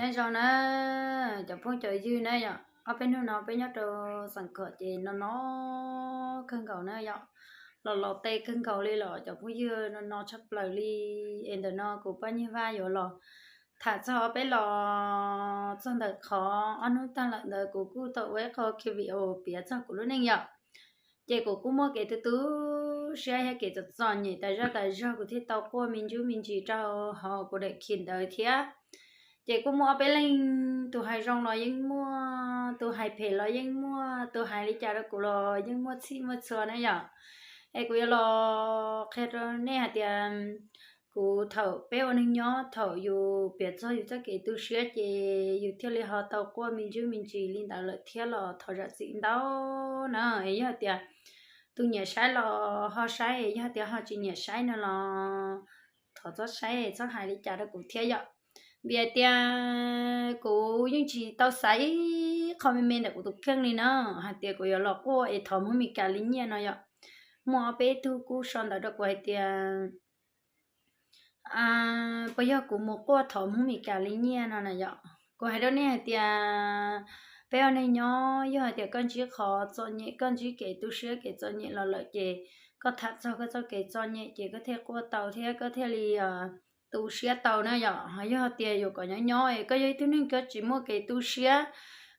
Nyob zoo na, cov phooj cov ywg na yom, ob peb hnub no peb nyob rau xeev Kham ces no no kawg nkaus na yom, los los tej kawg nkaus li los cov phooj ywg, no no tshaj plaws li. Es ntawm no kuv Paj Nyiag Vaj yuav los tham txog peb los txog ntawm qhov ob hnub tag lawm ntawd kuv kuj tau ua ib qho video piav txog kuv lub neej yom. Ces kuv kuj muaj kev tu tu siab thiab kev txom txom nyem tas zog tas zog kuv thiaj tau quaj me ntsis me ntsis rau hauv kuv daim khi ntawd thiab. Ces kuj muaj ob peb leeg, tus hais zoo los yeej muaj, tus hais phem los yeej muaj, tus hais li cas rau kuv los yeej muaj txhij muaj txhua na yom. Es kuv yuav los qhia rau nej hais tias kuv thaum peb ua neeg nyob thaum yus piav txog yus txoj kev tu siab ces yus thiaj li ho tau quaj me ntsis me ntsis li ntawd lawm thiab los thov zam txim ntau na. Es yog tias tus nyiam saib los ho saib, yog tias ho tsis nyiam saib no los thov txhob saib txhob hais li cas rau kuv thiab yom. Vim hais tias kuv yeej tsis tau xav ib qho me me ntawm kuv tus kheej li na, hais tias kuv yuav los quaj es thov Hmoob Mes Kas li nyiaj no yom. Muaj ob peb tug kuj sau ntawv rau kuv hais tias puas yog kuv mus quaj thov Hmoob Mes Kas li nyiaj no na yom. Kuv hais rau nej hais tias peb ua neeg nyob yog hais tias koj ntsib qhov txom nyem, koj ntsib kev tu siab kev txom nyem los lawm ces koj tham txog koj txoj kev txom nyem ces koj thiaj quaj tau thiab koj thiaj li tu siab tau na yom. Ho yog tias yuav kom nyob nyob es koj yog ib tug neeg koj tsis muaj kev tu siab,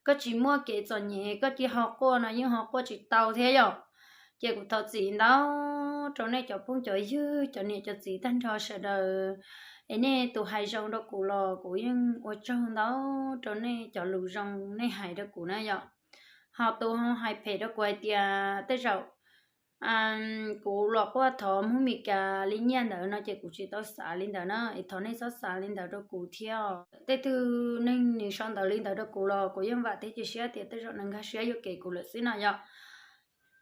koj tsis muaj kev txom nyem koj cia ho quaj no yeej ho quaj tsis tau thiab yom. Ces kuv thov txim ntau rau nej cov phooj cov ywg cov niam cov txiv tag nrho sawv daws. Es nej tus hais zoo rau kuv los kuv yeej ua tsaug ntau rau nej cov lus zoo nej hais rau kuv na yom. Ho tus ho hais phem rau kuv hais tias tej zaum kuv los quaj thov Hmoob Mes Kas li nyiaj ntawd no ces kuv tsis tau xav li ntawd na, es thov nej txhob xav li ntawd rau kuv thiab. Tej tug neeg nws sau ntawv li ntawd rau kuv los kuv yeej vam thiab cia siab tias tej zaum nws nkag siab yuam kev kuv lawm xwb no yom.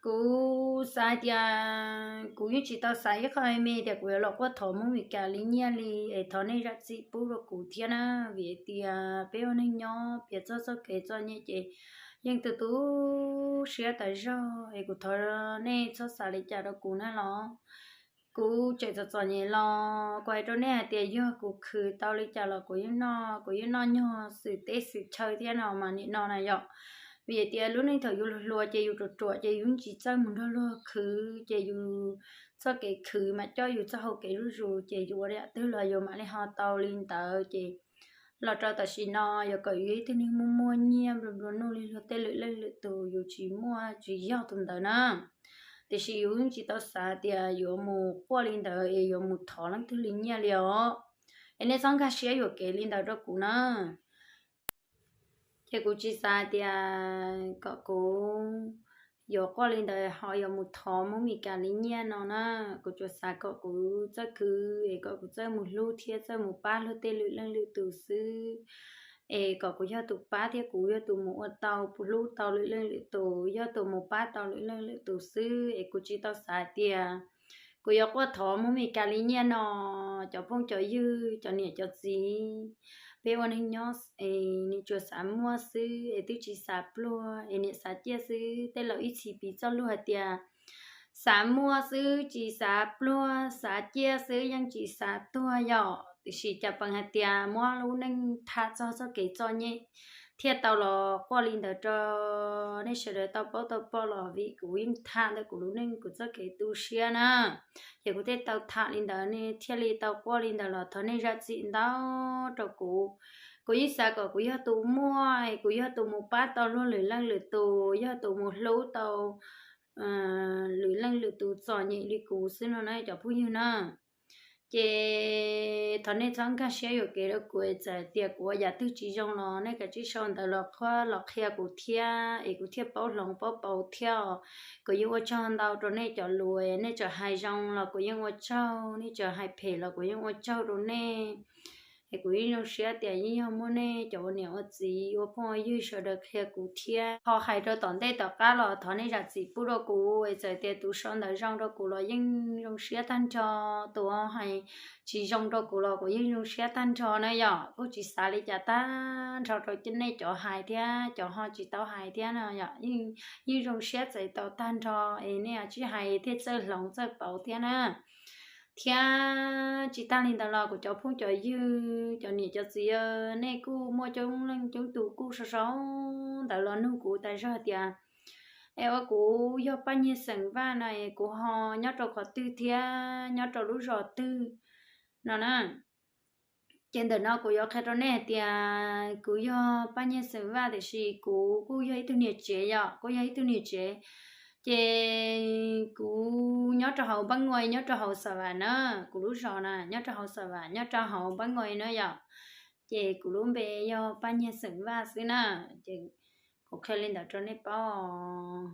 Kuv xav hais tias kuv yeej tsis tau xav ib qho me tias kuv yuav los quaj thov Hmoob Mes Kas li nyiaj li, es thov nej zam txim pub rau kuv thiab na. Vim tias peb ua neeg nyob piav txog txoj kev txom nyem ces yeej tu tu siab tas zog, es kuv thov nej txhob xav li cas rau kuv na los. Kuv tseem txom txom nyem los kuv hais rau nej hais tias yog kuv khwv tau li cas los kuv yeej noj, kuv yeej noj nyog xwm teb xwm chaw thiab no mas nim no na yom. Vim tias lub neej thaum yus hluas hluas ces yus ruam ruam ces yus tsis txawj mus nrog luag khwv ces yus txoj kev khwv mas coj yus txoj hau kev zuj zus ces yus ua yam twg los yus mam li ho tau li ntawd ces los rau tam sim no yuav kom yus ib tug neeg muaj muaj nyiaj nplua nplua nuj li luag tej lwm leej lwm tus yus tsis muaj tsis yog tus ntawd na. Tiam sis yus yeej tsis tau xav tias yuav mus quaj li ntawd es yuav mus thov leej twg li nyiaj li os. Es nej txhob nkag siab yuam kev li ntawd rau kuv na. Ces kuv tsis xav tias kom kuv yuav quaj li ntawd ho yuav mus thov Hmoob Mes Kas li nyiaj no na. Kuv tsuas xav kom kuv txawj khwv es kom kuv txawj mus hlub thiab txawj mus pab luag tej lwm leej lwm tus xwb. Es kom kuv yog tus pab thiab kuv yog tus mus ua tau hlub tau lwm leej lwm tus, yog tus mus pab tau lwm leej lwm tus xwb. Es kuv tsis tau xav tias kuv yuav quaj thov Hmoob Mes Kas li nyiaj no. Cov phooj cov ywg cov niam cov txiv, peb ua neeg nyob es nws tsuas xav muaj xwb es twb tsis xav pluag es niam xav ciaj xwb. Tej laus ib txhis piv txoj lus hais tias xav muaj xwb tsis xav pluag, xav ciaj xwb yeej tsis xav tuag yom. Tiam sis cas pees hais tias muab lub neej tham txog txoj kev txom nyem thiaj tau los quaj li ntawd rau nej sawv daws tau paub tau pom los vim kuv yeej tham ntawm kuv lub neej kuv txoj kev tu siab na. Ces kuv thiaj tau tham li ntawd nej thiaj li tau quaj li ntawd los thov nej zam txim ntau rau kuv. Kuv yeej xav kom kuv yog tus muaj es kuv yog tus mus pab tau luag lwm leej lwm tus, yog tus mus hlub tau lwm leej lwm tus txom nyem li kuv xwb no na cov phooj ywg na. Ces thov nej txhob nkag siab yuam kev rau kuv es txawm tias kuv ua yam twg tsis zoo los nej kav tsij sau ntawv los qhuab los qhia kuv thiab es kuv thiaj paub hloov paub pauv thiab. Kuv yeej ua tsaug ntau rau nej cov lus, nej tseem hais zoo los kuv yeej ua tsaug, nej tseem hais phem los kuv yeej ua tsaug rau nej. Es kuv yeej zoo siab tias yeej yog muaj nej cov ua niam ua txiv ua phooj ua ywg sawv daws qhia kuv thiab. Ho hais rau tom ntej tom qab los thov nej zam txim pub rau kuv es txawm tias tus sau ntawv zoo rau kuv los yeej zoo siab tag nrho, tus hais tsis zoo rau kuv los kuv yeej zoo siab tag nrho na yom. Kuj tsis xav li cas tag nrho rau nej cov hais thiab cov ho tsis tau hais thiab no yom. Yeej zoo siab txais tau tag nrho es nej tsis hais thiaj txawj hloov txawj pauv thiab na. Thiab tsis tag li ntawd los kuv cov phooj cov ywg, cov niam cov txiv, nej kuj muaj coob leej coob tus kuj sau sau ntawv los nug kuv tas zog tias, es ua kuv yog Paj Nyiag xeem Vaj no es kuv ho nyob rau qhov twg thiab nyob rau lub zos twg no na. Ces ntawm no kuv yuav qhia rau nej hais tias kuv yog Paj Nyiag xeem Vaj tiam sis kuv kuj yog ib tug niam tsev yom, kuj yog ib tug niam tsev. Ces kuv nyob rau hauv Npab Ngoi, nyob rau hauv Xa Vam na, kuv lub zos na nyob rau hauv Xa Vam, nyob rau hauv Npab Ngoi na yom. Ces kuv lub npe yog Paj Nyiag xeem Vaj xwb na. Ces kuv qhia li ntawd rau nej paub os.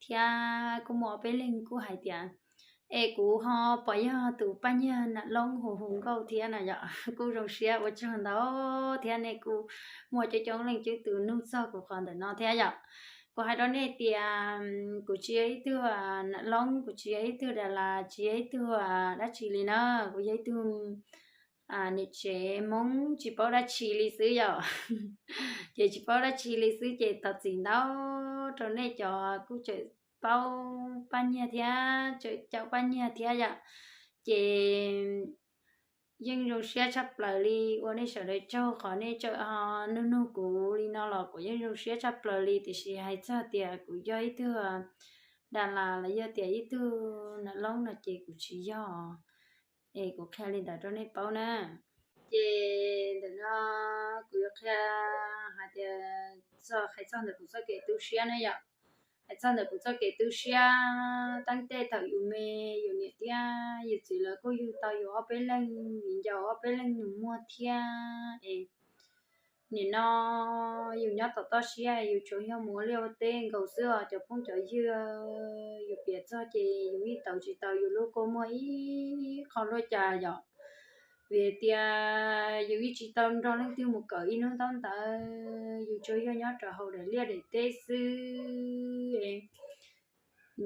Thiab kuj muaj ob peb leeg kuj hais tias, es kuv ho puas yog tus Paj Nyiag Nam Loob hu hu nkauj thiab no yom. Kuj zoo siab ua tsaug ntau thiab nej kuj muaj coob coob leej coob tus nug txog kuv qhov ntawm no thiab yom. Kuv hais rau nej tias kuv tsis yog ib tug Nam Loob, kuv tsis yog ib tug Das Las, tsis yog ib tug dab tsi li na. Kuv yog ib tug niam tsev Hmoob tsis paub dab tsi li xwb yom. Ces tsis paub dab tsi li xwb ces thov txim ntau rau nej cov kuj tseem paub Paj Nyiag thiab tseem caum Paj Nyiag thiab yom. Ces yeej zoo siab tshaj plaws li, ua nej sawv daws tsaug qhov nej tseem ho nug nug kuv li no los kuv yeej zoo siab tshaj plaws li. Tiam sis hais txog tias kuv yog ib tug Das Las los yog tias ib tug Nam Loob no ces kuv tsis yog. Es kuv qhia li ntawd rau nej paub na. Ces ntawm no kuv yuav qhia hais tias, hais txog ntawm kuv txoj kev tu siab na yom. Hais txog ntawm kuv txoj kev tu siab, teeb tej thaum yus me, yus niam thiab yus txiv lawv kuj yug tau yus ob peb leeg viv ncaus, ob peb leeg nus muag thiab es nim no yus nyob tom toj siab, yus tsuas yog mus ua liaj ua teb nkaus xwb os cov phooj cov ywg. Yus piav txog ces yus yeej tau tsis tau yus lub kua muag ib qho luaj cas yom. Vim tias yus yeej tsis tau nrog leej twg mus kawm ib hnub ntaub ntawv, yus tsuas yog nyob rau hauv daim liaj daim teb xwb.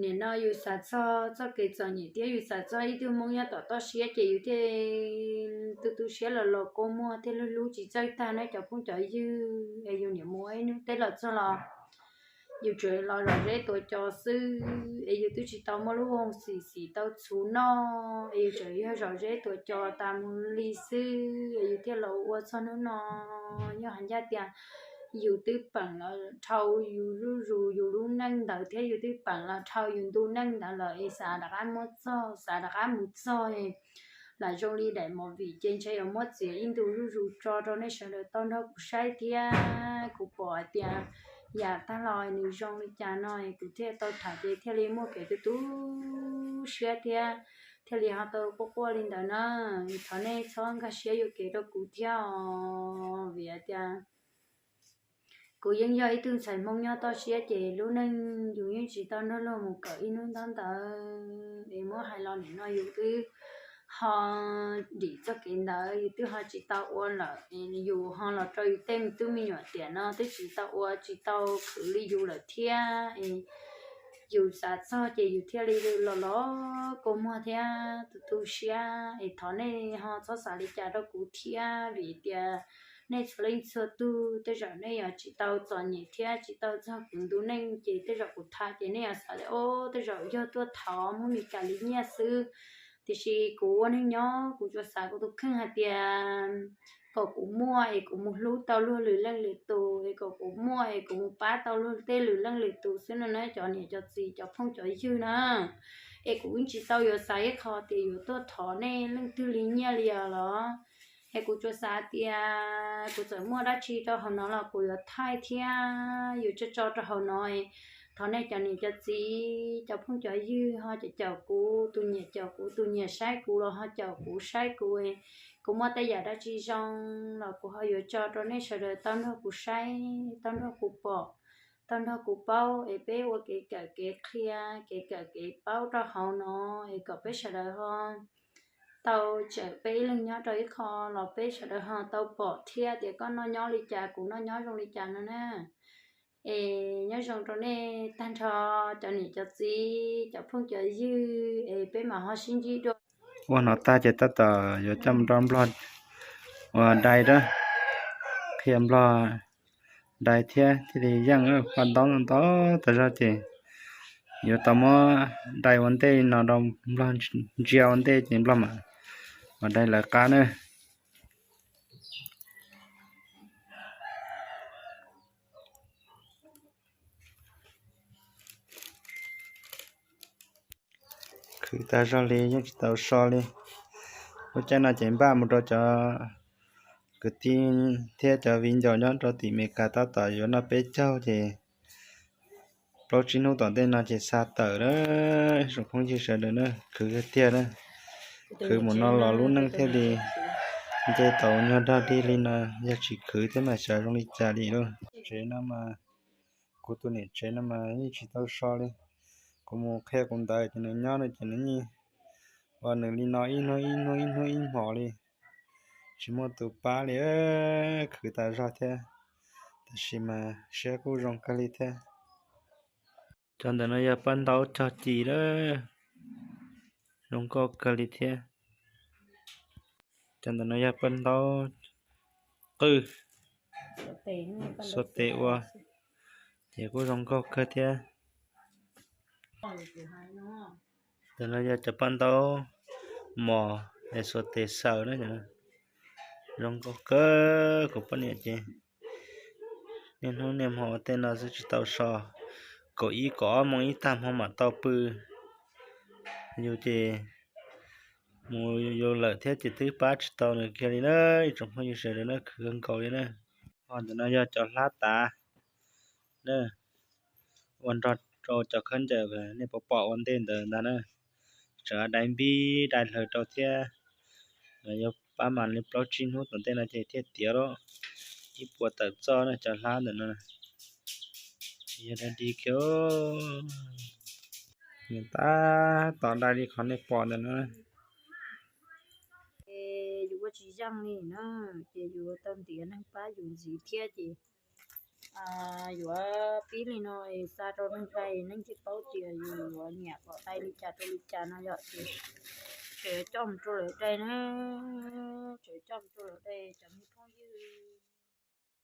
Nim no yus xav txog txoj kev txom nyem thiab yus xav txog ib tug Hmoob nyob tom toj siab ces yus thiaj tu tu siab los los kua muag thiaj hlub hlub tsis txawj tag na cov phooj cov ywg. Es yus niam mus ib hnub teb los txog los yus tsuas los zom zeb tuav cos xwb, es yus twb tsis tau muaj lub hoo xim xim tau txhuv noj, es yus tseem yog zom zeb tuav cos tas mus li xwb, es yus thiaj los ua txog hnub no. Yog hais ncaj tias yus twb peem los dhau yus zuj zus yus lub neej ntawd thiab yus twb peem los dhau yus ntu neej ntawd lawm es xav rov qab muab txog, xav rov qab mus txog lam zoo li daim movie ces ntshe yuav muab txiav ib ntu zuj zus tso rau nej sawv daws tau nrog kuv saib thiab. Kuv pom hais tias yam tag los nws zoo li cas no kuv thiaj tau tham ces thiaj li muaj kev tu tu siab thiab thiaj li ho tau quaj quaj li ntawd na. Thov nej txhob nkag siab yuam kev rau kuv thiab os, vim tias kuv yeej yog ib tug ntxhais Hmoob nyob toj siab ces lub neej yus yeej tsis tau nrog luag mus kawm ib hnub ntaub ntawv es muab hais los nim no yus twb ho dim txoj kev ntawd, yus twb ho tsis tau ua lawm, yus ho los rau yus tej me tub me nyuam tiam no twb tsis tau ua tsis tau khwv li yus lawm thiab. Yus xav txog ces yus thiaj li los los kua muag thiab tu tu siab es thov nej ho txhob xav li cas rau kuv thiab, vim tias nej txhua leej txhua tug tej zaum nej yuav tsis tau txom nyem thiab tsis tau txog kuv ntu neej ces tej zaum kuv tham ces nej yuav xav tias o, tej zaum yog tuaj thov Hmoob Mes Kas li nyiaj xwb. Tiam sis kuv ua neej nyob kuv tsuas xav kuv tus kheej hais tias kom kuv muaj es kuv mus hlub tau luag lwm leej lwm tus, es kom kuv muaj es kuv mus pab tau luag tej lwm leej lwm tus xwb no na cov niam cov txiv cov phooj cov ywg na. Es kuv yeej tsis tau yuav xav ib qho tias yuav tuaj thov nej leej twg li nyiaj li os los. Es kuv tsuas xav tias kuv txawm muaj dab tsi rau hauv no los kuv yuav thaij thiab yuav tso tso rau hauv no. Thov nej cov niam cov txiv cov phooj cov ywg ho caum caum kuv, tus nyiam caum kuv, tus nyiam saib kuv los ho caum kuv saib kuv. Kuv muaj tej yam dab tsi zoo los kuv ho yuav tso rau nej sawv daws tau nrog kuv saib, tau nrog kuv pom, tau nrog kuv paub es peb ua kev kawm kev qhia, kev kawm kev paub rau hauv no es kom peb sawv daws ho tau tsawm peb ib leeg nyob rau ib qho los peb sawv daws ho tau pom thiab tias koj noj nyob li cas kuv noj nyob zoo li cas no na. Es nyob zoo rau nej tag nrho cov niam cov txiv cov phooj cov ywg es peb mam ho sib ntsib dua. Ua no tag ces tab tom yuav coj mus rau Nplog ua dai, qhia Nplog dai thiab thiaj li yeej paj ntaub ntau tas zog ces Yuav tau muab dai ua ntej no rau nplog ntsia ua ntej ces nplog mam, mam dai lawv qab na. Khwv tag zog li yeej tsis tau so li. Lub caij no ces npaj mus rau cov kwv tij thiab cov viv ncaus nyob rau tim Meskas tab tom yuav noj peb caug ces plaub tsib hnub tom ntej no ces xa tawm lawm. Tsoom phooj ywg sawv daws na, khwv tiag tiag na. Khwv mus no los lub neej thiaj li nce tau nyuag dog dig li no. Yog tsis khwv thiab mas xyov zoo li cas li lauj. Tsev no mas, kuv tus niam tsev no mas yeej tsis tau so li. Kuv mus qhia kuv ntawd ces nws nyob no ces nws yeej ua nws li no ib hnub ib hnub ib hnub ib hmos li, tsis muaj tus pab li. Khwv tas zog thiab, tab sis mas siab kuj zoo kawg li thiab. Cov ntawm no yog paj ntaub cog ci lawm, zoo nkauj kawg li thiab. Cov ntawm no yog paj ntaub qwj xuas tes ua, ces kuj zoo nkauj kawg thiab. Ntawm no yog cov paj ntaub mos es xuas tes xaws na, zoo nkauj kawg. Kuv poj niam ces niaj hnub niaj hmo ua tej no xwb tsis tau so. Kaum ib kaum ob moos ib tag hmo mam tau pw. Yus ces mus yus lawm thiab ces twb pab tsis tau nws kiag li na. Ib tsoom phooj ywg sawv daws na, khwv kawg nkaus li na. Ho ntawm no yog cov hlab tav na, ua nrog rau cov khaub ncaws nej puas pom ua ntej ntawd ntag na. Tseem dai npib dai hlaws rau thiab. Yuav pab mas li plaub tsib hnub tom ntej no ces thiaj tiav lawm. Ib puas tawm txoj na cov hlab ntawm no. Yog dai dig kiag, nws tab tom dai li qhov nej pom ntawm no. Ces yus ua tsis yeej li na, ces yus tau ntiav neeg pab yus ntxiv thiab ces yuav pib li no xa rau neeg dai, neeg thiaj paub tias yus yuav nyiam kom dai li cas rau li cas no yom. Ces tseem coj mus rau lawv dai na, tseem coj mus rau lawv dai cov me phooj ywg.